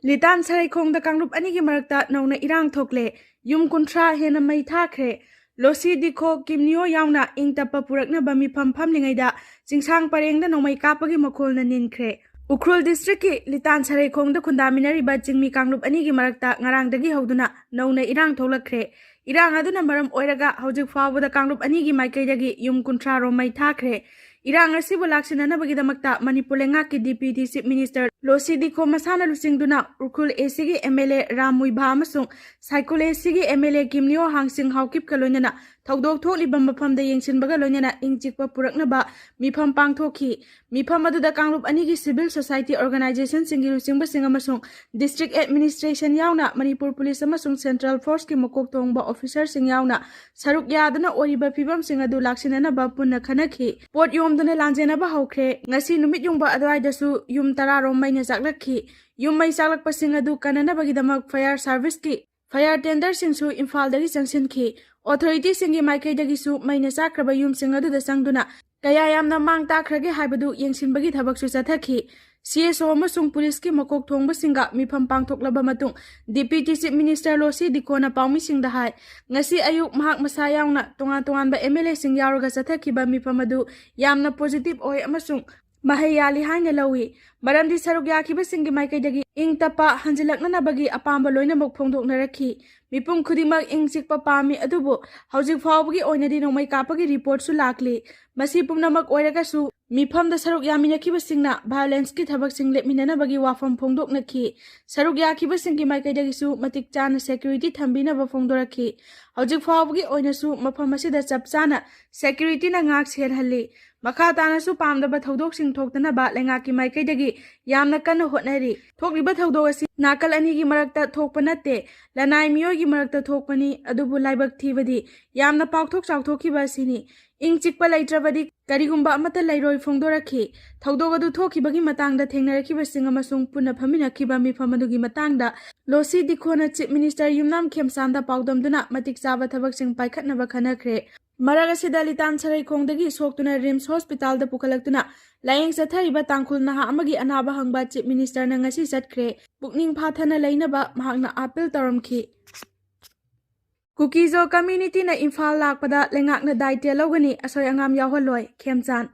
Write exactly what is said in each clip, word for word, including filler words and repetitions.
ꯂꯤꯇꯥꯟ ꯁꯔꯩꯈꯣꯡꯗ ꯀꯥꯡꯂꯨꯞ ꯑꯅꯤꯒꯤ ꯃꯔꯛꯇ ꯅꯧꯅ ꯏꯔꯥꯡ ꯊꯣꯛꯂꯦ꯫ ꯌꯨꯝ ꯀꯨꯟꯊ꯭ꯔꯥ ꯍꯦꯟꯅ ꯃꯩ ꯊꯥꯈ꯭ꯔꯦ꯫ ꯂꯣꯁꯤ ꯗꯤꯈꯣ ꯀꯤꯝꯅꯤꯌꯣ ꯌꯥꯎꯅ ꯏꯪ ꯇꯞꯄ ꯄꯨꯔꯛꯅꯕ ꯃꯤꯐꯝ ꯐꯝꯂꯤꯉꯩꯗ ꯆꯤꯡꯁꯥꯡ ꯄꯔꯦꯡꯗ ꯅꯣꯡꯃꯩ ꯀꯥꯞꯄꯒꯤ ꯃꯈꯣꯜꯅ ꯅꯤꯟꯈ꯭ꯔꯦ꯫ ꯎꯈ꯭ꯔꯨꯜ ꯗꯤꯁꯇ꯭ꯔꯤꯛꯀꯤ ꯂꯤꯇꯥꯟ ꯁꯔꯩꯈꯣꯡꯗ ꯈꯨꯟꯗꯥꯃꯤꯟꯅꯔꯤꯕ ꯆꯤꯡꯃꯤ ꯀꯥꯡꯂꯨꯞ ꯑꯅꯤꯒꯤ ꯃꯔꯛꯇ ꯉꯔꯥꯡꯗꯒꯤ ꯍꯧꯗꯨꯅ ꯅꯧꯅ ꯏꯔꯥꯡ ꯊꯣꯛꯂꯛꯈ꯭ꯔꯦ꯫ ꯏꯔꯥꯡ ꯑꯗꯨꯅ ꯃꯔꯝ ꯑꯣꯏꯔꯒ ꯍꯧꯖꯤꯛ ꯐꯥꯎꯕꯗ ꯀꯥꯡꯂꯨꯞ ꯑꯅꯤꯒꯤ ꯃꯥꯏꯀꯩꯗꯒꯤ ꯌꯨꯝ ꯀꯨꯟꯊ꯭ꯔꯥ ꯔꯣꯝ ꯃꯩ ꯊꯥꯈ꯭ꯔꯦ꯫ ꯏꯔꯥꯡ ꯑꯁꯤꯕꯨ ꯂꯥꯛꯁꯤꯟꯅꯅꯕꯒꯤꯗꯃꯛꯇ ꯃꯅꯤꯄꯨꯔ ꯂꯩꯉꯥꯛꯀꯤ deputy chief minister Losii Dikho ꯃꯁꯥꯅ ꯂꯨꯆꯤꯡꯗꯨꯅ ꯎꯈ꯭ꯔꯨꯜ ꯑꯦꯁꯤꯒꯤ M L A Ram Muivah ꯑꯃꯁꯨꯡ ꯁꯥꯏꯀꯨꯜ ꯑꯦꯁꯤꯒꯤ ꯑꯦꯝ ꯑꯦꯜ ꯑꯦ ꯀꯤꯝꯅꯤꯌꯣ ꯍꯥꯡꯁꯤꯡ ꯍꯥꯎꯀꯤꯞꯀ ꯂꯣꯏꯅꯅ ꯊꯧꯗꯣꯛ ꯊꯣꯛꯂꯤꯕ ꯃꯐꯝꯗ ꯌꯦꯡꯁꯤꯟꯕꯒ ꯂꯣꯏꯅꯅ ꯏꯪ ꯆꯤꯛꯄ ꯄꯨꯔꯛꯅꯕ ꯃꯤꯐꯝ ꯄꯥꯡꯊꯣꯛꯈꯤ꯫ ꯃꯤꯐꯝ ꯑꯗꯨꯗ ꯀꯥꯡꯂꯨꯞ ꯑꯅꯤꯒꯤ ꯁꯤꯚꯤꯜ ꯁꯣꯁꯥꯏꯇꯤ ꯑꯣꯔꯒꯅꯥꯏꯖꯦꯁꯟꯁꯤꯡꯒꯤ ꯂꯨꯆꯤꯡꯕꯁꯤꯡ ꯑꯃꯁꯨꯡ ꯗꯤꯁꯇ꯭ꯔꯤꯛ ꯑꯦꯗꯃꯤꯅꯤꯁꯇ꯭ꯔꯦꯁꯟ ꯌꯥꯎꯅ ꯃꯅꯤꯄꯨꯔ ꯄꯨꯂꯤꯁ ꯑꯃꯁꯨꯡ ꯁꯦꯟꯇ꯭ꯔꯦꯜ ꯐꯣꯔꯁꯀꯤ ꯃꯀꯣꯛ ꯊꯣꯡꯕ ꯑꯣꯐꯤꯁꯔꯁꯤꯡ ꯌꯥꯎꯅ ꯁꯔꯨꯛ ꯌꯥꯗꯨꯅ ꯑꯣꯏꯔꯤꯕ ꯐꯤꯕꯝꯁꯤꯡ ꯑꯗꯨ ꯂꯥꯛꯁꯤꯟꯅꯅꯕ ꯄꯨꯟꯅ ꯈꯟꯅꯈꯤ꯫ ꯄꯣꯠ ꯌꯣꯝꯗꯨꯅ ꯂꯥꯟꯖꯦꯟꯅꯕ ꯍꯧꯈ꯭ꯔꯦ꯫ ꯉꯁꯤ ꯅꯨꯃꯤꯠ ꯌꯨꯡꯕ ꯑꯗꯨꯋꯥꯏꯗꯁꯨ ꯌꯨꯝ ꯇꯔꯥ ꯔꯣꯝ ꯃꯩꯅ ꯆꯥꯛꯂꯛꯈꯤ꯫ ꯌꯨꯝ ꯃꯩ ꯆꯥꯛꯂꯛꯄꯁꯤꯡ ꯑꯗꯨ ꯀꯟꯅꯅꯕꯒꯤꯗꯃꯛ ꯐꯥꯌꯔ ꯁꯥꯔꯚꯤꯁꯀꯤ ꯐꯥꯌꯔ ꯇꯦꯟꯗꯔꯁꯤꯡꯁꯨ ꯏꯝꯐꯥꯜꯗꯒꯤ ꯆꯪꯁꯤꯟꯈꯤ꯫ ꯑꯣꯊꯣꯔꯤꯇꯤꯁꯤꯡꯒꯤ ꯃꯥꯏꯀꯩꯗꯒꯤꯁꯨ ꯃꯩꯅ ꯆꯥꯛꯈ꯭ꯔꯕ ꯌꯨꯝꯁꯤꯡ ꯑꯗꯨꯗ ꯆꯪꯗꯨꯅ ꯀꯌꯥ ꯌꯥꯝꯅ ꯃꯥꯡ ꯇꯥꯛꯈ꯭ꯔꯒꯦ ꯍꯥꯏꯕꯗꯨ ꯌꯦꯡꯁꯤꯟꯕꯒꯤ ꯊꯕꯛꯁꯨ ꯆꯠꯊꯈꯤ꯫ ꯁꯤ ꯑꯦꯁ ꯑꯣ ꯑꯃꯁꯨꯡ ꯄꯨꯂꯤꯁꯀꯤ ꯃꯀꯣꯛ ꯊꯣꯡꯕꯁꯤꯡꯒ ꯃꯤꯐꯝ ꯄꯥꯡꯊꯣꯛꯂꯕ ꯃꯇꯨꯡ ꯗꯤꯄ꯭ꯌꯨꯇꯤ ꯆꯤꯐ ꯃꯤꯅꯤꯁꯇꯔ ꯂꯣꯁꯤ ꯗꯤꯀꯣꯅ ꯄꯥꯎꯃꯤꯁꯤꯡꯗ ꯍꯥꯏ, ꯉꯁꯤ ꯑꯌꯨꯛ ꯃꯍꯥꯛ ꯃꯁꯥ ꯌꯥꯎꯅ ꯇꯣꯉꯥꯟ ꯇꯣꯉꯥꯟꯕ ꯑꯦꯝ ꯑꯦꯜ ꯑꯦꯁꯤꯡ ꯌꯥꯎꯔꯒ ꯆꯠꯊꯈꯤꯕ ꯃꯤꯐꯝ ꯑꯗꯨ ꯌꯥꯝꯅ ꯄꯣꯖꯤꯇꯤꯚ ꯑꯣꯏ ꯑꯃꯁꯨꯡ ꯃꯍꯩ ꯌꯥꯜꯂꯤ ꯍꯥꯏꯅ ꯂꯧꯏ꯫ ꯃꯔꯝꯗꯤ ꯁꯔꯨꯛ ꯌꯥꯈꯤꯕꯁꯤꯡꯒꯤ ꯃꯥꯏꯀꯩꯗꯒꯤ ꯏꯪ ꯇꯞꯄ ꯍꯟꯖꯤꯜꯂꯛꯅꯅꯕꯒꯤ ꯑꯄꯥꯝꯕ ꯂꯣꯏꯅꯃꯛ ꯐꯣꯡꯗꯣꯛꯅꯔꯛꯈꯤ꯫ ꯃꯤꯄꯨꯝ ꯈꯨꯗꯤꯡꯃꯛ ꯏꯪ ꯆꯤꯛꯄ ꯄꯥꯝꯃꯤ, ꯑꯗꯨꯕꯨ ꯍꯧꯖꯤꯛ ꯐꯥꯎꯕꯒꯤ ꯑꯣꯏꯅꯗꯤ ꯅꯣꯡꯃꯩ ꯀꯥꯞꯄꯒꯤ ꯔꯤꯄꯣꯔꯠꯁꯨ ꯂꯥꯛꯂꯤ꯫ ꯃꯁꯤ ꯄꯨꯝꯅꯃꯛ ꯑꯣꯏꯔꯒꯁꯨ ꯃꯤꯐꯝꯗ ꯁꯔꯨꯛ ꯌꯥꯃꯤꯟꯅꯈꯤꯕꯁꯤꯡꯅ ꯚꯥꯏꯑꯣꯂꯦꯟꯁꯀꯤ ꯊꯕꯛꯁꯤꯡ ꯂꯦꯞꯃꯤꯟꯅꯅꯕꯒꯤ ꯋꯥꯐꯝ ꯐꯣꯡꯗꯣꯛꯅꯈꯤ꯫ ꯁꯔꯨꯛ ꯌꯥꯈꯤꯕꯁꯤꯡꯒꯤ ꯃꯥꯏꯀꯩꯗꯒꯤꯁꯨ ꯃꯇꯤꯛ ꯆꯥꯅ ꯁꯦꯀ꯭ꯌꯨꯔꯤꯇꯤ ꯊꯝꯕꯤꯅꯕ ꯐꯣꯡꯗꯣꯔꯛꯈꯤ꯫ ꯍꯧꯖꯤꯛ ꯐꯥꯎꯕꯒꯤ ꯑꯣꯏꯅꯁꯨ ꯃꯐꯝ ꯑꯁꯤꯗ ꯆꯞ ꯆꯥꯅ ꯁꯦꯀ꯭ꯌꯨꯔꯤꯇꯤꯅ ꯉꯥꯛ ꯁꯦꯜꯍꯜꯂꯤ꯫ ꯃꯈꯥ ꯇꯥꯅꯁꯨ ꯄꯥꯝꯗꯕ ꯊꯧꯗꯣꯛꯁꯤꯡ ꯊꯣꯛꯇꯅꯕ ꯂꯩꯉꯥꯛꯀꯤ ꯃꯥꯏꯀꯩꯗꯒꯤ ꯌꯥꯝꯅ ꯀꯟꯅ ꯍꯣꯠꯅꯔꯤ꯫ ꯊꯣꯛꯂꯤꯕ ꯊꯧꯗꯣꯛ ꯑꯁꯤ ꯅꯥꯀꯜ ꯑꯅꯤꯒꯤ ꯃꯔꯛꯇ ꯊꯣꯛꯄ ꯅꯠꯇꯦ, ꯂꯅꯥꯏ ꯃꯤꯑꯣꯏꯒꯤ ꯃꯔꯛꯇ ꯊꯣꯛꯄꯅꯤ꯫ ꯑꯗꯨꯕꯨ ꯂꯥꯏꯕꯛ ꯊꯤꯕꯗꯤ ꯌꯥꯝꯅ ꯄꯥꯛꯊꯣꯛ ꯆꯥꯎꯊꯣꯛꯈꯤꯕ ꯑꯁꯤꯅꯤ꯫ ꯏꯪ ꯆꯤꯛꯄ ꯂꯩꯇ꯭ꯔꯕꯗꯤ ꯀꯔꯤꯒꯨꯝꯕ ꯑꯃꯠꯇ ꯂꯩꯔꯣꯏ ꯐꯣꯡꯗꯣꯔꯛꯈꯤ꯫ ꯊꯧꯗꯣꯛ ꯑꯗꯨ ꯊꯣꯛꯈꯤꯕꯒꯤ ꯃꯇꯥꯡꯗ ꯊꯦꯡꯅꯔꯛꯈꯤꯕꯁꯤꯡ ꯑꯃꯁꯨꯡ ꯄꯨꯟꯅ ꯐꯝꯃꯤꯟꯅꯈꯤꯕ ꯃꯤꯐꯝ ꯑꯗꯨꯒꯤ ꯃꯇꯥꯡꯗ ꯂꯣꯁꯤ ꯗꯤꯈꯣꯅ ꯆꯤꯐ ꯃꯤꯅꯤꯁꯇꯔ ꯌꯨꯝꯅꯥꯝ ꯈꯦꯝꯆꯥꯟꯗ ꯄꯥꯎꯗꯝꯗꯨꯅ ꯃꯇꯤꯛ ꯆꯥꯕ ꯊꯕꯛꯁꯤꯡ ꯄꯥꯏꯈꯠꯅꯕ ꯈꯟꯅꯈ꯭ꯔꯦ꯫ ꯃꯔꯛ ꯑꯁꯤꯗ ꯂꯤꯇꯥꯟ ꯁꯔꯩꯈꯣꯡꯗꯒꯤ ꯁꯣꯛꯇꯨꯅ ꯔꯤꯝꯁ ꯍꯣꯁꯄꯤꯇꯥꯜꯗ ꯄꯨꯈꯠꯂꯛꯇꯨꯅ ꯂꯥꯌꯦꯡ ꯆꯠꯊꯔꯤꯕ ꯇꯥꯡꯈꯨꯜ ꯅꯍꯥ ꯑꯃꯒꯤ ꯑꯅꯥꯕ ꯍꯪꯕ ꯆꯤꯐ ꯃꯤꯅꯤꯁꯇꯔꯅ ꯉꯁꯤ ꯆꯠꯈ꯭ꯔꯦ꯫ ꯄꯨꯛꯅꯤꯡ ꯐꯥꯊꯅ ꯂꯩꯅꯕ ꯃꯍꯥꯛꯅ ꯑꯥꯄꯤꯜ ꯇꯧꯔꯝꯈꯤ꯫ ꯀꯨꯀꯤꯖꯣ ꯀꯝꯃ꯭ꯌꯨꯅꯤꯇꯤꯅ ꯏꯝꯐꯥꯜ ꯂꯥꯛꯄꯗ ꯂꯩꯉꯥꯛꯅ ꯗꯥꯏꯇ꯭ꯌ ꯂꯧꯒꯅꯤ, ꯑꯁꯣꯏ ꯑꯉꯥꯝ ꯌꯥꯎꯍꯜꯂꯣꯏ, ꯈꯦꯝꯆꯥꯟ꯫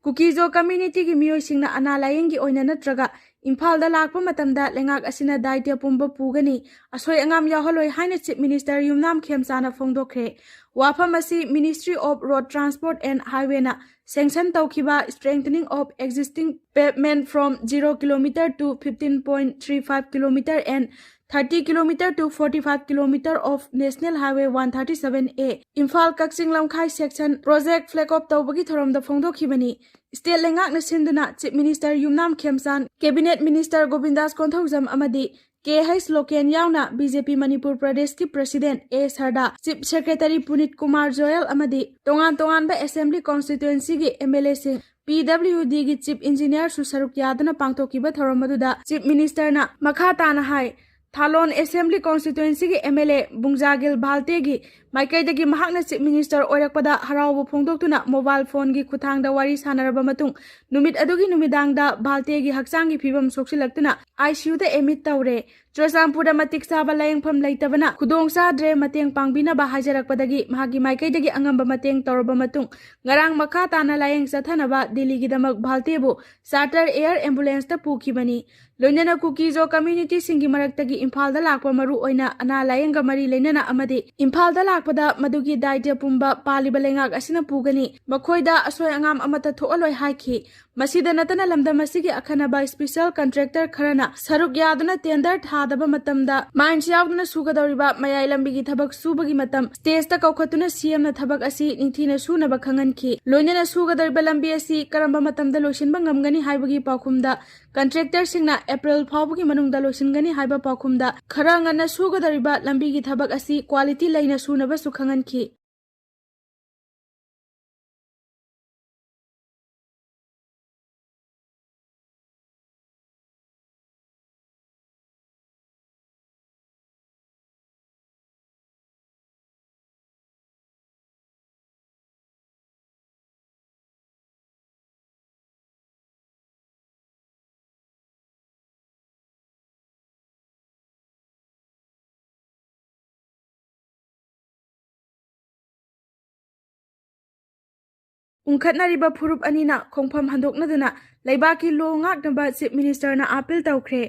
ꯀꯨꯀꯤꯖꯣ ꯀꯝꯃ꯭ꯌꯨꯅꯤꯇꯤꯒꯤ ꯃꯤꯑꯣꯏꯁꯤꯡꯅ ꯑꯅꯥ ꯂꯥꯌꯦꯡꯒꯤ ꯑꯣꯏꯅ ꯅꯠꯇ꯭ꯔꯒ ꯏꯝꯐꯥꯜꯗ ꯂꯥꯛꯄ ꯃꯇꯝꯗ ꯂꯩꯉꯥꯛ ꯑꯁꯤꯅ ꯗꯥꯏꯇ꯭ꯌ ꯄꯨꯝꯕ ꯄꯨꯒꯅꯤ, ꯑꯁꯣꯏ ꯑꯉꯥꯝ ꯌꯥꯎꯍꯜꯂꯣꯏ ꯍꯥꯏꯅ ꯆꯤꯐ ꯃꯤꯅꯤꯁꯇꯔ ꯌꯨꯝꯅꯥꯝ ꯈꯦꯝꯆꯥꯟꯅ ꯐꯣꯡꯗꯣꯛꯈ꯭ꯔꯦ꯫ ꯋꯥꯐꯝ ꯑꯁꯤ Ministry of Road Transport and Highwayꯅ sanction ꯇꯧꯈꯤꯕ Strengthening of Existing Pavement from Zero Kilometer to Fifteen Point Three Five Kilometer and Thirty Kilometer to Forty Five Kilometer of National Highway One Thirty Seven A, Imphal Kakching Lamkhai section project flag off ꯇꯧꯕꯒꯤ ꯊꯧꯔꯝꯗ ꯐꯣꯡꯗꯣꯛꯈꯤꯕꯅꯤ꯫ State ꯂꯩꯉꯥꯛꯅ ꯁꯤꯟꯗꯨꯅ chief minister ꯌꯨꯝꯅꯥꯝ ꯈꯦꯝꯆꯥꯟ, cabinet minister ꯒꯣꯕꯤꯟꯗꯥꯁ Konthoujam ꯑꯃꯗꯤ ꯀꯦ H local ꯌꯥꯎꯅ B J ꯄꯤ ꯃꯅꯤꯄꯨꯔ ꯄ꯭ꯔꯗꯦꯁꯀꯤ president ꯑꯦ ꯁꯔꯗꯥ, chief secretary ꯄꯨꯅꯤꯠ Kumar Joel ꯑꯃꯗꯤ ꯇꯣꯉꯥꯟ ꯇꯣꯉꯥꯟꯕ ꯑꯦꯁꯦꯝꯕ꯭ꯂꯤ ꯀꯣꯟꯁꯇꯤꯇ꯭ꯋꯦꯟꯁꯤꯒꯤ ꯑꯦꯝ ꯑꯦꯜ ꯑꯦꯁꯤꯡ, ꯄꯤ ꯗꯕ꯭ꯂꯤꯌꯨ ꯗꯤꯒꯤ ꯆꯤꯐ ꯏꯟꯖꯤꯅꯤꯌꯔꯁꯨ ꯁꯔꯨꯛ ꯌꯥꯗꯨꯅ ꯄꯥꯡꯊꯣꯛꯈꯤꯕ ꯊꯧꯔꯝ ꯑꯗꯨꯗ ꯆꯤꯐ ꯃꯤꯅꯤꯁꯇꯔꯅ ꯃꯈꯥ ꯇꯥꯅ ꯍꯥꯏ, ꯊꯥꯂꯣꯟ ꯑꯦꯁꯦꯝꯕ꯭ꯂꯤ ꯀꯣꯟꯁꯇꯤꯇ꯭ꯋꯦꯟꯁꯤꯒꯤ ꯑꯦꯝ ꯑꯦꯜ ꯑꯦ ꯕꯨꯡꯖꯥꯒꯤꯜ ꯚꯥꯜꯇꯦꯒꯤ ꯃꯥꯏꯀꯩꯗꯒꯤ ꯃꯍꯥꯛꯅ ꯆꯤꯐ ꯃꯤꯅꯤꯁꯇꯔ ꯑꯣꯏꯔꯛꯄꯗ ꯍꯔꯥꯎꯕ ꯐꯣꯡꯗꯣꯛꯇꯨꯅ ꯃꯣꯕꯥꯏꯜ ꯐꯣꯟꯒꯤ ꯈꯨꯠꯊꯥꯡꯗ ꯋꯥꯔꯤ ꯁꯥꯟꯅꯔꯕ ꯃꯇꯨꯡ ꯅꯨꯃꯤꯠ ꯑꯗꯨꯒꯤ ꯅꯨꯃꯤꯗꯥꯡꯗ ꯚꯥꯜꯇꯦꯒꯤ ꯍꯛꯆꯥꯡꯒꯤ ꯐꯤꯕꯝ ꯁꯣꯛꯆꯤꯜꯂꯛꯇꯨꯅ ꯑꯥꯏ ꯁꯤ ꯌꯨꯗ ꯑꯦꯗꯃꯤꯠ ꯇꯧꯔꯦ꯫ ꯆꯨꯔꯆꯥꯟꯄꯨꯔꯗ ꯃꯇꯤꯛ ꯆꯥꯕ ꯂꯥꯌꯦꯡꯐꯝ ꯂꯩꯇꯕꯅ ꯈꯨꯗꯣꯡ ꯆꯥꯗ꯭ꯔꯦ꯫ ꯃꯇꯦꯡ ꯄꯥꯡꯕꯤꯅꯕ ꯍꯥꯏꯖꯔꯛꯄꯗꯒꯤ ꯃꯍꯥꯛꯀꯤ ꯃꯥꯏꯀꯩꯗꯒꯤ ꯑꯉꯝꯕ ꯃꯇꯦꯡ ꯇꯧꯔꯕ ꯃꯇꯨꯡ ꯉꯔꯥꯡ ꯃꯈꯥ ꯇꯥꯅ ꯂꯥꯌꯦꯡ ꯆꯠꯊꯅꯕ ꯗꯤꯜꯂꯤꯒꯤꯗꯃꯛ ꯚꯥꯜꯇꯦꯕꯨ ꯆꯥꯔꯇꯔ ꯑꯦꯌꯔ ꯑꯦꯝꯕꯨꯂꯦꯟꯁꯇ ꯄꯨꯈꯤꯕꯅꯤ꯫ ꯂꯣꯏꯅꯅ ꯀꯨꯀꯤꯖꯣ ꯀꯝꯃ꯭ꯌꯨꯅꯤꯇꯤꯁꯤꯡꯒꯤ ꯃꯔꯛꯇꯒꯤ ꯏꯝꯐꯥꯜꯗ ꯂꯥꯛꯄ ꯃꯔꯨ ꯑꯣꯏꯅ ꯑꯅꯥ ꯂꯥꯌꯦꯡꯒ ꯃꯔꯤ ꯂꯩꯅꯅ ꯑꯃꯗꯤ ꯏꯝꯐꯥꯜꯗ ꯂꯥꯛꯄꯗ ꯃꯗꯨꯒꯤ ꯗꯥꯏꯇ꯭ꯌ ꯄꯨꯝꯕ ꯄꯥꯜꯂꯤꯕ ꯂꯩꯉꯥꯛ ꯑꯁꯤꯅ ꯄꯨꯒꯅꯤ꯫ ꯃꯈꯣꯏꯗ ꯑꯁꯣꯏ ꯑꯉꯥꯝ ꯑꯃꯠꯇ ꯊꯣꯛꯍꯜꯂꯣꯏ ꯍꯥꯏꯈꯤ꯫ ꯃꯁꯤꯗ ꯅꯠꯇꯅ ꯂꯝꯗꯝ ꯑꯁꯤꯒꯤ ꯑꯈꯟꯅꯕ ꯁ꯭ꯄꯤꯁꯦꯜ ꯀꯟꯇ꯭ꯔꯦꯛꯇꯔ ꯈꯔꯅ ꯁꯔꯨꯛ ꯌꯥꯗꯨꯅ ꯇꯦꯟꯗꯔ ꯊꯥꯗꯕ ꯃꯇꯝꯗ ꯃꯥꯏꯟꯁ ꯌꯥꯎꯗꯨꯅ ꯁꯨꯒꯗꯧꯔꯤꯕ ꯃꯌꯥꯏ ꯂꯝꯕꯤꯒꯤ ꯊꯕꯛ ꯁꯨꯕꯒꯤ ꯃꯇꯝ ꯁ꯭ꯇꯦꯖꯇ ꯀꯧꯈꯠꯇꯨꯅ ꯁꯤ ꯑꯦꯝꯅ ꯊꯕꯛ ꯑꯁꯤ ꯅꯤꯡꯊꯤꯅ ꯁꯨꯅꯕ ꯈꯪꯍꯟꯈꯤ꯫ ꯂꯣꯏꯅꯅ ꯁꯨꯒꯗꯧꯔꯤꯕ ꯂꯝꯕꯤ ꯑꯁꯤ ꯀꯔꯝꯕ ꯃꯇꯝꯗ ꯂꯣꯏꯁꯤꯟꯕ ꯉꯝꯒꯅꯤ ꯍꯥꯏꯕꯒꯤ ꯄꯥꯎꯈꯨꯝꯗ ꯀꯟꯇ꯭ꯔꯦꯛꯇꯔꯁꯤꯡꯅ ꯑꯦꯄ꯭ꯔꯤꯜ ꯐꯥꯎꯕꯒꯤ ꯃꯅꯨꯡꯗ ꯂꯣꯏꯁꯤꯟꯒꯅꯤ ꯍꯥꯏꯕ ꯄꯥꯎꯈꯨꯝꯗ ꯈꯔ ꯉꯟꯅ ꯁꯨꯒꯗꯧꯔꯤꯕ ꯂꯝꯕꯤꯒꯤ ꯊꯕꯛ ꯑꯁꯤ ꯀ꯭ꯋꯥꯂꯤꯇꯤ ꯂꯩꯅ ꯁꯨꯅꯕꯁꯨ ꯈꯪꯍꯟꯈꯤ꯫ ꯎꯪꯈꯠꯅꯔꯤꯕ ꯐꯨꯔꯨꯞ ꯑꯅꯤꯅ ꯈꯣꯡꯐꯝ ꯍꯟꯗꯣꯛꯅꯗꯨꯅ ꯂꯩꯕꯥꯛꯀꯤ ꯂꯣ ꯉꯥꯛꯅꯕ ꯆꯤꯐ ꯃꯤꯅꯤꯁꯇꯔꯅ ꯑꯥꯄꯤꯜ ꯇꯧꯈ꯭ꯔꯦ꯫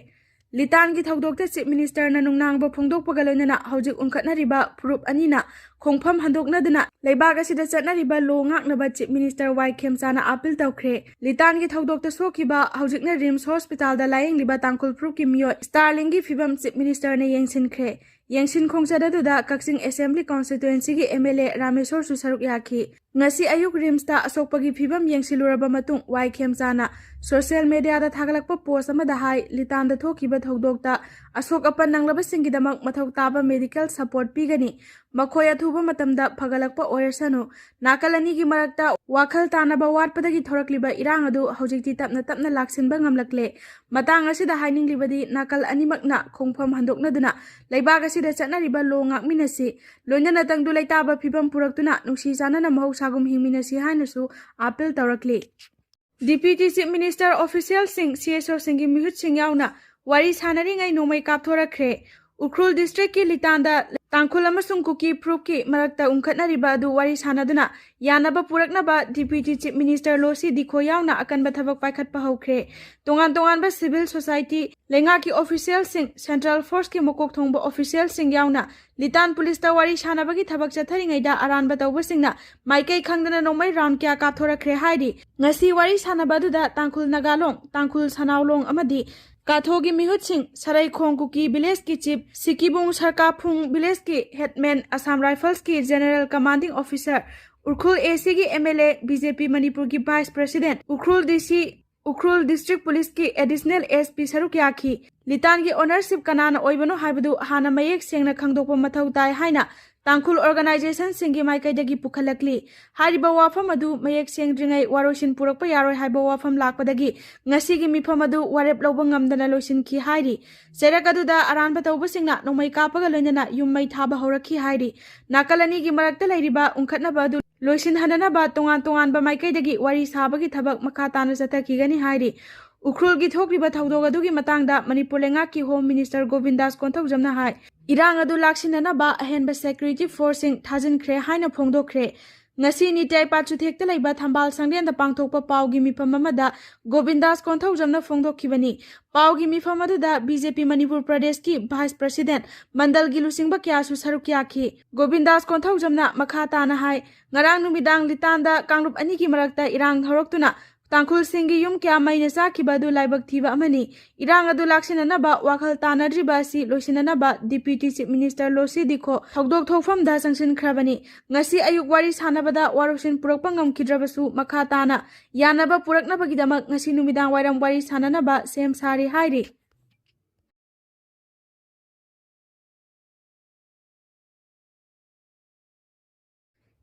ꯂꯤꯇꯥꯟꯒꯤ ꯊꯧꯗꯣꯛꯇ ꯆꯤꯐ ꯃꯤꯅꯤꯁꯇꯔꯅ ꯅꯨꯡꯅꯥꯡꯕ ꯐꯣꯡꯗꯣꯛꯄꯒ ꯂꯣꯏꯅꯅ ꯍꯧꯖꯤꯛ ꯎꯪꯈꯠꯅꯔꯤꯕ ꯐꯨꯔꯨꯞ ꯑꯅꯤꯅ ꯈꯣꯡꯐꯝ ꯍꯟꯗꯣꯛꯅꯗꯨꯅ ꯂꯩꯕꯥꯛ ꯑꯁꯤꯗ ꯆꯠꯅꯔꯤꯕ ꯂꯣ ꯉꯥꯛꯅꯕ ꯆꯤꯐ ꯃꯤꯅꯤꯁꯇꯔ ꯋꯥꯏ ꯈꯦꯝꯆꯥꯅ ꯑꯥꯄꯤꯜ ꯇꯧꯈ꯭ꯔꯦ꯫ ꯂꯤꯇꯥꯟꯒꯤ ꯊꯧꯗꯣꯛꯇ ꯁꯣꯛꯈꯤꯕ ꯍꯧꯖꯤꯛꯅ ꯔꯤꯝꯁ ꯍꯣꯁꯄꯤꯇꯥꯜꯗ ꯂꯥꯌꯦꯡꯂꯤꯕ ꯇꯥꯡꯈꯨꯜ ꯐꯨꯔꯨꯞꯀꯤ ꯃꯤꯑꯣꯏ ꯁ꯭ꯇꯥꯔꯂꯤꯡꯒꯤ ꯐꯤꯕꯝ ꯆꯤꯐ ꯃꯤꯅꯤꯁꯇꯔꯅ ꯌꯦꯡꯁꯤꯟꯈ꯭ꯔꯦ꯫ ꯌꯦꯡꯁꯤꯟ ꯈꯣꯡꯆꯠ ꯑꯗꯨꯗ ꯀꯛꯆꯤꯡ ꯑꯦꯁꯦꯝꯕ꯭ꯂꯤ ꯀꯣꯟꯁꯇꯤꯇ꯭ꯋꯦꯟꯁꯤꯒꯤ ꯑꯦꯝ ꯑꯦꯜ ꯑꯦ ꯔꯥꯃꯦꯁꯣꯔꯁꯨ ꯁꯔꯨꯛ ꯌꯥꯈꯤ꯫ ꯉꯁꯤ ꯑꯌꯨꯛ ꯔꯤꯝꯁꯇ ꯑꯁꯣꯛꯄꯒꯤ ꯐꯤꯕꯝ ꯌꯦꯡꯁꯤꯜꯂꯨꯔꯕ ꯃꯇꯨꯡ ꯋꯥꯏ ꯈꯦꯝꯆꯥꯅ ꯁꯣꯁꯤꯌꯦꯜ ꯃꯦꯗꯤꯌꯥꯗ ꯊꯥꯒꯠꯂꯛꯄ ꯄꯣꯁ ꯑꯃꯗ ꯍꯥꯏ, ꯂꯤꯇꯥꯟꯗ ꯊꯣꯛꯈꯤꯕ ꯊꯧꯗꯣꯛꯇ ꯑꯁꯣꯛ ꯑꯄꯟ ꯅꯪꯂꯕꯁꯤꯡꯒꯤꯗꯃꯛ ꯃꯊꯧ ꯇꯥꯕ ꯃꯦꯗꯤꯀꯦꯜ ꯁꯄꯣꯔꯠ ꯄꯤꯒꯅꯤ꯫ ꯃꯈꯣꯏ ꯑꯊꯨꯕ ꯃꯇꯝꯗ ꯐꯒꯠꯂꯛꯄ ꯑꯣꯏꯔꯁꯅꯨ꯫ ꯅꯥꯀꯜ ꯑꯅꯤꯒꯤ ꯃꯔꯛꯇ ꯋꯥꯈꯜ ꯇꯥꯅꯕ ꯋꯥꯠꯄꯗꯒꯤ ꯊꯣꯔꯛꯂꯤꯕ ꯏꯔꯥꯡ ꯑꯗꯨ ꯍꯧꯖꯤꯛꯇꯤ ꯇꯞꯅ ꯇꯞꯅ ꯂꯥꯛꯁꯤꯟꯕ ꯉꯝꯂꯛꯂꯦ꯫ ꯃꯇꯥꯡ ꯑꯁꯤꯗ ꯍꯥꯏꯅꯤꯡꯂꯤꯕꯗꯤ ꯅꯥꯀꯜ ꯑꯅꯤꯃꯛꯅ ꯈꯣꯡꯐꯝ ꯍꯟꯗꯣꯛꯅꯗꯨꯅ ꯂꯩꯕꯥꯛ ꯑꯁꯤꯗ ꯆꯠꯅꯔꯤꯕ ꯂꯣ ꯉꯥꯛꯃꯤꯟꯅꯁꯤ꯫ ꯂꯣꯏꯅꯅ ꯇꯪꯗꯨ ꯂꯩꯇꯥꯕ ꯐꯤꯕꯝ ꯄꯨꯔꯛꯇꯨꯅ ꯅꯨꯡꯁꯤ ꯆꯥꯟꯅꯅ ꯃꯍꯧꯁꯥꯒꯨꯝ ꯍꯤꯡꯃꯤꯟꯅꯁꯤ ꯍꯥꯏꯅꯁꯨ ꯑꯥꯄꯤꯜ ꯇꯧꯔꯛꯂꯤ꯫ ꯗꯤꯄ꯭ꯌꯨꯇꯤ ꯆꯤꯐ ꯃꯤꯅꯤꯁꯇꯔ, ꯑꯣꯐꯤꯁꯤꯌꯦꯜꯁꯤꯡ, ꯁꯤ ꯑꯦꯁ ꯑꯣꯁꯤꯡꯒꯤ ꯃꯤꯍꯨꯠꯁꯤꯡ ꯌꯥꯎꯅ ꯋꯥꯔꯤ ꯁꯥꯟꯅꯔꯤꯉꯩ ꯅꯣꯡꯃꯩ ꯀꯥꯞꯊꯣꯔꯛꯈ꯭ꯔꯦ꯫ ꯎꯈ꯭ꯔꯨꯜ ꯗꯤꯁꯇ꯭ꯔꯤꯛꯀꯤ ꯂꯤꯇꯥꯟꯗ ꯇꯥꯡꯈꯨꯜ ꯑꯃꯁꯨꯡ ꯀꯨꯀꯤ ꯐꯨꯔꯨꯞꯀꯤ ꯃꯔꯛꯇ ꯎꯪꯈꯠꯅꯔꯤꯕ ꯑꯗꯨ ꯋꯥꯔꯤ ꯁꯥꯟꯅꯗꯨꯅ ꯌꯥꯅꯕ ꯄꯨꯔꯛꯅꯕ ꯗꯤꯄ꯭ꯌꯨꯇꯤ ꯆꯤꯐ ꯃꯤꯅꯤꯁꯇꯔ ꯂꯣꯁꯤ ꯗꯤꯈꯣ ꯌꯥꯎꯅ ꯑꯀꯟꯕ ꯊꯕꯛ ꯄꯥꯏꯈꯠꯄ ꯍꯧꯈ꯭ꯔꯦ꯫ ꯇꯣꯉꯥꯟ ꯇꯣꯉꯥꯟꯕ ꯁꯤꯚꯤꯜ ꯁꯣꯁꯥꯏꯇꯤ, ꯂꯩꯉꯥꯛꯀꯤ ꯑꯣꯐꯤꯁꯤꯌꯦꯜꯁꯤꯡ, ꯁꯦꯟꯇ꯭ꯔꯦꯜ ꯐꯣꯔꯁꯀꯤ ꯃꯀꯣꯛ ꯊꯣꯡꯕ ꯑꯣꯐꯤꯁꯤꯌꯦꯜꯁꯤꯡ ꯌꯥꯎꯅ ꯂꯤꯇꯥꯟ ꯄꯨꯂꯤꯁꯇ ꯋꯥꯔꯤ ꯁꯥꯟꯅꯕꯒꯤ ꯊꯕꯛ ꯆꯠꯊꯔꯤꯉꯩꯗ ꯑꯔꯥꯟꯕ ꯇꯧꯕꯁꯤꯡꯅ ꯃꯥꯏꯀꯩ ꯈꯪꯗꯅ ꯅꯣꯡꯃꯩ ꯔꯥꯎꯟ ꯀꯌꯥ ꯀꯥꯞꯊꯣꯔꯛꯈ꯭ꯔꯦ ꯍꯥꯏꯔꯤ꯫ ꯉꯁꯤ ꯋꯥꯔꯤ ꯁꯥꯟꯅꯕ ꯑꯗꯨꯗ ꯇꯥꯡꯈꯨꯜ ꯅꯥꯒꯥꯂꯣꯡ, ꯇꯥꯡꯈꯨꯜ ꯁꯅꯥꯎꯂꯣꯡ ꯑꯃꯗꯤ ꯀꯥꯊꯣꯒꯤ ꯃꯤꯍꯨꯠꯁꯤꯡ ꯁꯔꯩꯈꯣꯡ ꯀꯨꯀꯤ ꯚꯤꯂꯦꯖꯀꯤ ꯆꯤꯐ, ꯁꯤꯀꯤꯕꯨꯡ ꯁꯔꯀꯥꯐꯨꯡ ꯚꯤꯂꯦꯖꯀꯤ ꯍꯦꯗꯃꯦꯟ, ꯑꯁꯥꯝ ꯔꯥꯏꯐꯜꯁꯀꯤ ꯖꯦꯅꯔꯦꯜ ꯀꯃꯥꯟꯗꯤꯡ ꯑꯣꯐꯤꯁꯥꯔ, ꯎꯈ꯭ꯔꯨꯜ ꯑꯦꯁꯤꯒꯤ M L A, B J P ꯃꯅꯤꯄꯨꯔꯒꯤ vice president, Ukhrul D C, Ukhrul district ꯄꯨꯂꯤꯁꯀꯤ ꯑꯦꯗꯤꯁꯅꯦꯜ ꯑꯦꯁ ꯄꯤ ꯁꯔꯨꯛ ꯌꯥꯈꯤ꯫ ꯂꯤꯇꯥꯟꯒꯤ ꯑꯣꯅꯔꯁꯤꯞ ꯀꯅꯥꯅ ꯑꯣꯏꯕꯅꯣ ꯍꯥꯏꯕꯗꯨ ꯍꯥꯟꯅ ꯃꯌꯦꯛ ꯁꯦꯡꯅ ꯈꯪꯗꯣꯛꯄ ꯃꯊꯧ ꯇꯥꯏ ꯍꯥꯏꯅ ꯇꯥꯡꯈꯨꯜ ꯑꯣꯔꯒꯅꯥꯏꯖꯦꯁꯟꯁꯤꯡꯒꯤ ꯃꯥꯏꯀꯩꯗꯒꯤ ꯄꯨꯈꯠꯂꯛꯂꯤ꯫ ꯍꯥꯏꯔꯤꯕ ꯋꯥꯐꯝ ꯑꯗꯨ ꯃꯌꯦꯛ ꯁꯦꯡꯗ꯭ꯔꯤꯉꯩ ꯋꯥꯔꯣꯏꯁꯤꯟ ꯄꯨꯔꯛꯄ ꯌꯥꯔꯣꯏ ꯍꯥꯏꯕ ꯋꯥꯐꯝ ꯂꯥꯛꯄꯗꯒꯤ ꯉꯁꯤꯒꯤ ꯃꯤꯐꯝ ꯑꯗꯨ ꯋꯥꯔꯦꯞ ꯂꯧꯕ ꯉꯝꯗꯅ ꯂꯣꯏꯁꯤꯟꯈꯤ ꯍꯥꯏꯔꯤ꯫ ꯆꯩꯔꯛ ꯑꯗꯨꯗ ꯑꯔꯥꯟꯕ ꯇꯧꯕꯁꯤꯡꯅ ꯅꯣꯡꯃꯩ ꯀꯥꯞꯄꯒ ꯂꯣꯏꯅꯅ ꯌꯨꯝ ꯃꯩ ꯊꯥꯕ ꯍꯧꯔꯛꯈꯤ ꯍꯥꯏꯔꯤ꯫ ꯅꯥꯀꯜ ꯑꯅꯤꯒꯤ ꯃꯔꯛꯇ ꯂꯩꯔꯤꯕ ꯎꯪꯈꯠꯅꯕ ꯑꯗꯨ ꯂꯣꯏꯁꯤꯟꯍꯟꯅꯅꯕ ꯇꯣꯉꯥꯟ ꯇꯣꯉꯥꯟꯕ ꯃꯥꯏꯀꯩꯗꯒꯤ ꯋꯥꯔꯤ ꯁꯥꯕꯒꯤ ꯊꯕꯛ ꯃꯈꯥ ꯇꯥꯅ ꯆꯠꯊꯈꯤꯒꯅꯤ ꯍꯥꯏꯔꯤ꯫ ꯎꯈ꯭ꯔꯨꯜꯒꯤ ꯊꯣꯛꯂꯤꯕ ꯊꯧꯗꯣꯛ ꯑꯗꯨꯒꯤ ꯃꯇꯥꯡꯗ ꯃꯅꯤꯄꯨꯔ ꯂꯩꯉꯥꯛꯀꯤ ꯍꯣꯝ ꯃꯤꯅꯤꯁꯇꯔ ꯒꯣꯕꯤꯟꯗꯥꯁ ꯀꯣꯟꯊꯧꯖꯝꯅ ꯍꯥꯏ, ꯏꯔꯥꯡ ꯑꯗꯨ ꯂꯥꯛꯁꯤꯟꯅꯅꯕ ꯑꯍꯦꯟꯕ ꯁꯦꯀ꯭ꯌꯨꯔꯤꯇꯤ ꯐꯣꯔꯁꯁꯤꯡ ꯊꯥꯖꯤꯟꯈ꯭ꯔꯦ ꯍꯥꯏꯅ ꯐꯣꯡꯗꯣꯛꯈ꯭ꯔꯦ꯫ ꯉꯁꯤ ꯅꯤꯇ꯭ꯌꯥꯏ ꯄꯥꯠꯆꯨꯊꯦꯛꯇ ꯂꯩꯕ ꯊꯝꯕꯥꯜ ꯁꯪꯂꯦꯟꯗ ꯄꯥꯡꯊꯣꯛꯄ ꯄꯥꯎꯒꯤ ꯃꯤꯐꯝ ꯑꯃꯗ ꯒꯣꯕꯤꯟꯗꯥꯁ ꯀꯣꯟꯊꯧꯖꯝꯅ ꯐꯣꯡꯗꯣꯛꯈꯤꯕꯅꯤ꯫ ꯄꯥꯎꯒꯤ ꯃꯤꯐꯝ ꯑꯗꯨꯗ ꯕꯤ ꯖꯦ ꯄꯤ ꯃꯅꯤꯄꯨꯔ ꯄ꯭ꯔꯗꯦꯁꯀꯤ ꯚꯥꯏꯁ ꯄ꯭ꯔꯁꯤꯗꯦꯟꯠ, ꯃꯟꯗꯜꯒꯤ ꯂꯨꯆꯤꯡꯕ ꯀꯌꯥꯁꯨ ꯁꯔꯨꯛ ꯌꯥꯈꯤ꯫ ꯒꯣꯕꯤꯟꯗꯥꯁ ꯀꯣꯟꯊꯧꯖꯝꯅ ꯃꯈꯥ ꯇꯥꯅ ꯍꯥꯏ, ꯉꯔꯥꯡ ꯅꯨꯃꯤꯗꯥꯡ ꯂꯤꯇꯥꯟꯗ ꯀꯥꯡꯂꯨꯞ ꯑꯅꯤꯒꯤ ꯃꯔꯛꯇ ꯏꯔꯥꯡ ꯍꯧꯔꯛꯇꯨꯅ ꯇꯥꯡꯈꯨꯜꯁꯤꯡꯒꯤ ꯌꯨꯝ ꯀꯌꯥ ꯃꯩꯅ ꯆꯥꯛꯈꯤꯕ ꯑꯗꯨ ꯂꯥꯏꯕꯛ ꯊꯤꯕ ꯑꯃꯅꯤ꯫ ꯏꯔꯥꯡ ꯑꯗꯨ ꯂꯥꯛꯁꯤꯟꯅꯅꯕ ꯋꯥꯈꯜ ꯇꯥꯅꯗ꯭ꯔꯤꯕ ꯑꯁꯤ ꯂꯣꯏꯁꯤꯟꯅꯅꯕ ꯗꯤꯄ꯭ꯌꯨꯇꯤ ꯆꯤꯐ ꯃꯤꯅꯤꯁꯇꯔ ꯂꯣꯁꯤ ꯗꯤꯈꯣ ꯊꯧꯗꯣꯛ ꯊꯣꯛꯐꯝꯗ ꯆꯪꯁꯤꯟꯈ꯭ꯔꯕꯅꯤ꯫ ꯉꯁꯤ ꯑꯌꯨꯛ ꯋꯥꯔꯤ ꯁꯥꯟꯅꯕꯗ ꯋꯥꯔꯣꯛꯁꯤꯟ ꯄꯨꯔꯛꯄ ꯉꯝꯈꯤꯗ꯭ꯔꯕꯁꯨ, ꯃꯈꯥ ꯇꯥꯅ ꯌꯥꯅꯕ ꯄꯨꯔꯛꯅꯕꯒꯤꯗꯃꯛ ꯉꯁꯤ ꯅꯨꯃꯤꯗꯥꯡ ꯋꯥꯏꯔꯝ ꯋꯥꯔꯤ ꯁꯥꯟꯅꯅꯕ ꯁꯦꯝ ꯁꯥꯔꯤ ꯍꯥꯏꯔꯤ꯫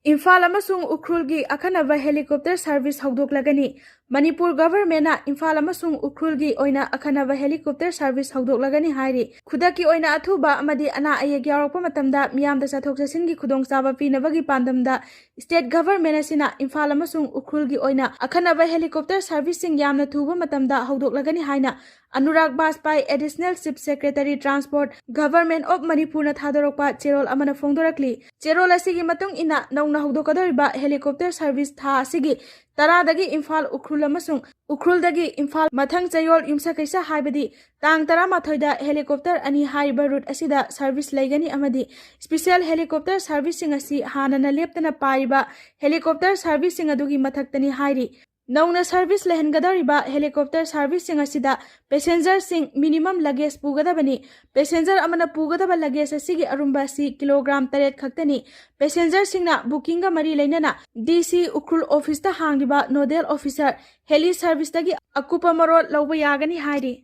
ꯏꯝꯐꯥꯜ ꯑꯃꯁꯨꯡ ꯎꯈ꯭ꯔꯨꯜꯒꯤ ꯑꯈꯟꯅꯕ ꯍꯦꯂꯤꯀꯣꯞꯇꯔ ꯁꯔꯚꯤꯁ ꯍꯧꯗꯣꯛꯂꯒꯅꯤ꯫ ꯃꯅꯤꯄꯨꯔ ꯒꯚꯔꯟꯃꯦꯟꯠꯅ ꯏꯝꯐꯥꯜ ꯑꯃꯁꯨꯡ ꯎꯈ꯭ꯔꯨꯜꯒꯤ ꯑꯣꯏꯅ ꯑꯈꯟꯅꯕ ꯍꯦꯂꯤꯀꯣꯞꯇꯔ ꯁꯔꯚꯤꯁ ꯍꯧꯗꯣꯛꯂꯒꯅꯤ ꯍꯥꯏꯔꯤ꯫ ꯈꯨꯗꯛꯀꯤ ꯑꯣꯏꯅ ꯑꯊꯨꯕ ꯑꯃꯗꯤ ꯑꯅꯥ ꯑꯌꯦꯛ ꯌꯥꯎꯔꯛꯄ ꯃꯇꯝꯗ ꯃꯤꯌꯥꯝꯗ ꯆꯠꯊꯣꯛ ꯆꯠꯁꯤꯟꯒꯤ ꯈꯨꯗꯣꯡꯆꯥꯕ ꯄꯤꯅꯕꯒꯤ ꯄꯥꯟꯗꯝꯗ ꯁ꯭ꯇꯦꯠ ꯒꯚꯔꯟꯃꯦꯟꯠ ꯑꯁꯤꯅ ꯏꯝꯐꯥꯜ ꯑꯃꯁꯨꯡ ꯎꯈ꯭ꯔꯨꯜꯒꯤ ꯑꯣꯏꯅ ꯑꯈꯟꯅꯕ ꯍꯦꯂꯤꯀꯣꯞꯇꯔ ꯁꯔꯚꯤꯁꯁꯤꯡ ꯌꯥꯝꯅ ꯊꯨꯕ ꯃꯇꯝꯗ ꯍꯧꯗꯣꯛꯂꯒꯅꯤ ꯍꯥꯏꯅ Anurag Bajpai, additional chief secretary transport, government of ꯃꯅꯤꯄꯨꯔꯅ ꯊꯥꯗꯣꯔꯛꯄ ꯆꯦꯔꯣꯜ ꯑꯃꯅ ꯐꯣꯡꯗꯣꯔꯛꯂꯤ꯫ ꯆꯦꯔꯣꯜ ꯑꯁꯤꯒꯤ ꯃꯇꯨꯡ ꯏꯟꯅ ꯅꯧꯅ ꯍꯧꯗꯣꯛꯀꯗꯧꯔꯤꯕ ꯍꯦꯂꯤꯀꯣꯞꯇꯔ ꯁꯔꯚꯤꯁ ꯊꯥ ꯑꯁꯤꯒꯤ ꯇꯔꯥꯗꯒꯤ ꯏꯝꯐꯥꯜ ꯎꯈ꯭ꯔꯨꯜ ꯑꯃꯁꯨꯡ ꯎꯈ꯭ꯔꯨꯜꯗꯒꯤ ꯏꯝꯐꯥꯜ ꯃꯊꯪ ꯆꯌꯣꯜ ꯌꯨꯝꯁꯀꯩꯁ ꯍꯥꯏꯕꯗꯤ ꯇꯥꯡ ꯇꯔꯥꯃꯥꯊꯣꯏꯗ ꯍꯦꯂꯤꯀꯣꯞꯇꯔ ꯑꯅꯤ ꯍꯥꯏꯔꯤꯕ ꯔꯨꯠ ꯑꯁꯤꯗ ꯁꯔꯚꯤꯁ ꯂꯩꯒꯅꯤ ꯑꯃꯗꯤ ꯁ꯭ꯄꯤꯁꯦꯜ ꯍꯦꯂꯤꯀꯣꯞꯇꯔ ꯁꯔꯚꯤꯁꯁꯤꯡ ꯑꯁꯤ ꯍꯥꯟꯅꯅ ꯂꯦꯞꯇꯅ ꯄꯥꯏꯔꯤꯕ ꯍꯦꯂꯤꯀꯣꯞꯇꯔ ꯁꯔꯚꯤꯁꯁꯤꯡ ꯑꯗꯨꯒꯤ ꯃꯊꯛꯇꯅꯤ ꯍꯥꯏꯔꯤ꯫ ꯅꯧꯅ ꯁꯔꯚꯤꯁ ꯂꯩꯍꯟꯒꯗꯧꯔꯤꯕ ꯍꯦꯂꯤꯀꯣꯞꯇꯔ ꯁꯔꯚꯤꯁꯁꯤꯡ ꯑꯁꯤꯗ ꯄꯦꯁꯦꯟꯖꯔꯁꯤꯡ ꯃꯤꯅꯤꯃꯝ ꯂꯒꯦꯖ ꯄꯨꯒꯗꯕꯅꯤ꯫ ꯄꯦꯁꯦꯟꯖꯔ ꯑꯃꯅ ꯄꯨꯒꯗꯕ ꯂꯒꯦꯖ ꯑꯁꯤꯒꯤ ꯑꯔꯨꯝꯕ ꯑꯁꯤ ꯀꯤꯂꯣꯒ꯭ꯔꯥꯝ ꯇꯔꯦꯠ ꯈꯛꯇꯅꯤ꯫ ꯄꯦꯁꯦꯟꯖꯔꯁꯤꯡꯅ ꯕꯨꯀꯤꯡꯒ ꯃꯔꯤ ꯂꯩꯅꯅ ꯗꯤ ꯁꯤ ꯎꯈ꯭ꯔꯨꯜ ꯑꯣꯐꯤꯁꯇ ꯍꯥꯡꯂꯤꯕ ꯅꯣꯗꯦꯜ ꯑꯣꯐꯤꯁꯔ, ꯍꯦꯂꯤ ꯁꯔꯚꯤꯁꯇꯒꯤ ꯑꯀꯨꯞꯄ ꯃꯔꯣꯜ ꯂꯧꯕ ꯌꯥꯒꯅꯤ ꯍꯥꯏꯔꯤ꯫